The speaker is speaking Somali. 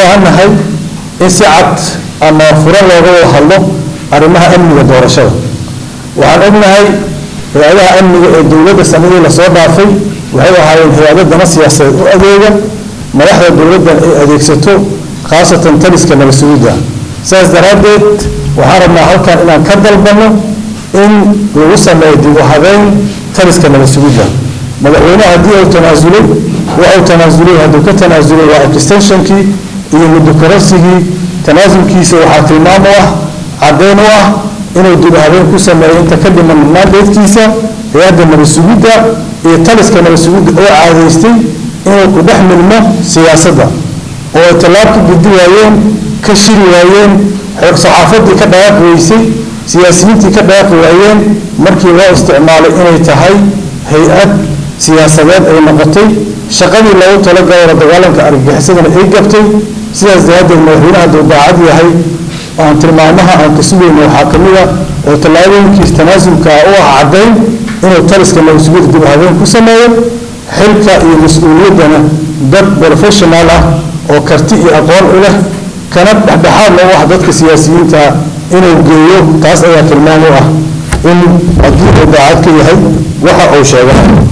Baahannahay in si cad ama furan looga wada hadlo arrimaha amniga doorashada. Waxaan ognahay hay-adaha amniga ee dowladda sanadii lasoo dhaafay waxay ahaayeen hay-ado dana siyaasadeed u adeega, madaxda dowladdan ay adeegsato, khaasatan taliska nabad sugidda. Saas daraaddeed waxaan rabnaa halkan inaan ka dalbanno in lagu sameeyo dib u habeyn taliska nabad sugidda. Madaxweynaha haddii uu tanaasulay, wuxuu tanaasulay, hadduu ka tanaasulay waa extensionkii iyo muddo kororsigii. Tanaasulkiisa waxaa tilmaam u ah, caddeyn u ah, inuu dib u habeyn ku sameeyo inta ka dhiman mandatekiisa hay-adda nabad sugidda iyo taliska nabad sugidda oo caadaystay inuu ku dhex milmo siyaasadda, oo ay tallaab ka gudi waayeen, ka shiri waayeen, saxaafaddii ka dhaqaaqi weysay, siyaasiyiintii ka dhaqaaqi waayeen markii loo isticmaalay inay tahay hay-ad siyaasadeed ay noqotay, shaqadii loogu talagalay la dagaalanka argagixisadana ay gabtay. Sidaas daraaddeed madaxweynaha hadduu daacad yahay, aan tilmaamaha aan ka sugayno waxaa ka mid a oo tallaabooyinkiis tanaasulka u ah caddayn inuu taliska nabad sugidda dib u habeen ku sameeyo, xilka iyo mas-uuliyaddana dad professional ah oo karti iyo aqoon u leh, kana dhexdhexaadna u ah dadka siyaasiyiinta inuu geeyo. Taas ayaa tilmaam u ah in haddii uu daacad ka yahay waxa uu sheeganayo.